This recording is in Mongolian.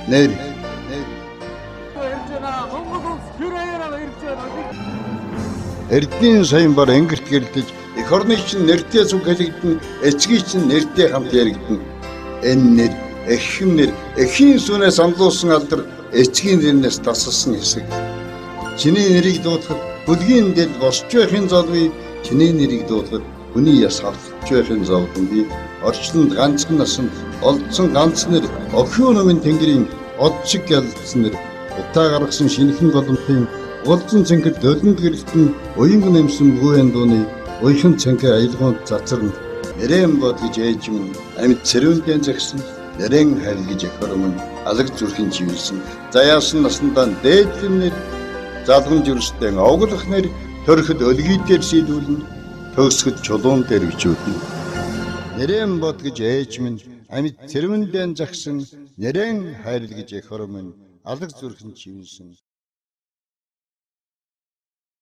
Нэр Ирж байна. Монгол улс хэр аяараа ирж байна. Эрдний саян бар өнгөрт гэрэлтэж эх орны чинь нэртэй зүг хэлэгдэн, эцгийн чинь нэртэй хамт яригдана. Энэ нэр эхэм нэр эхийн сүнээс амлуулсан алдар, эцгийн нэрнээс тасалсан хэсэг. Чиний нэрийг дуудахад бүлгийн дэл босч байхын золгүй, чиний нэрийг дуудахад хүний яс автж байхын зовлон би орчлонд ганцхан насанд олдсон ганц нэр, охин номын тэнгэрийн од шиг ялцсан нэр, утаа гаргасан шинэхэн голомтын голзон цэнхэр долонд гэрэлтэн, уянга нэмсэн бүүэн дууны уяхан цэнхэр аялгаунд цацарна. Нэрэн бод гэж ээж минь амьд цэрүүндэн загсан, нэрэн харил гэж эх минь алаг зүрхэн чивэлсэн. Заяасан насандаа дээдлэн нэр, залгам жирсдэн оглох нэр, төрөхөд өлгий дээр сийдүүлнэ, төгсгөд чулуун дээр бичүүлнэ. Нэрэн бод гэж ээж минь амьд цэрүүндэн загсан, нэрэн хайрл гэж эх минь алаг зүрхэн чивэлсэн.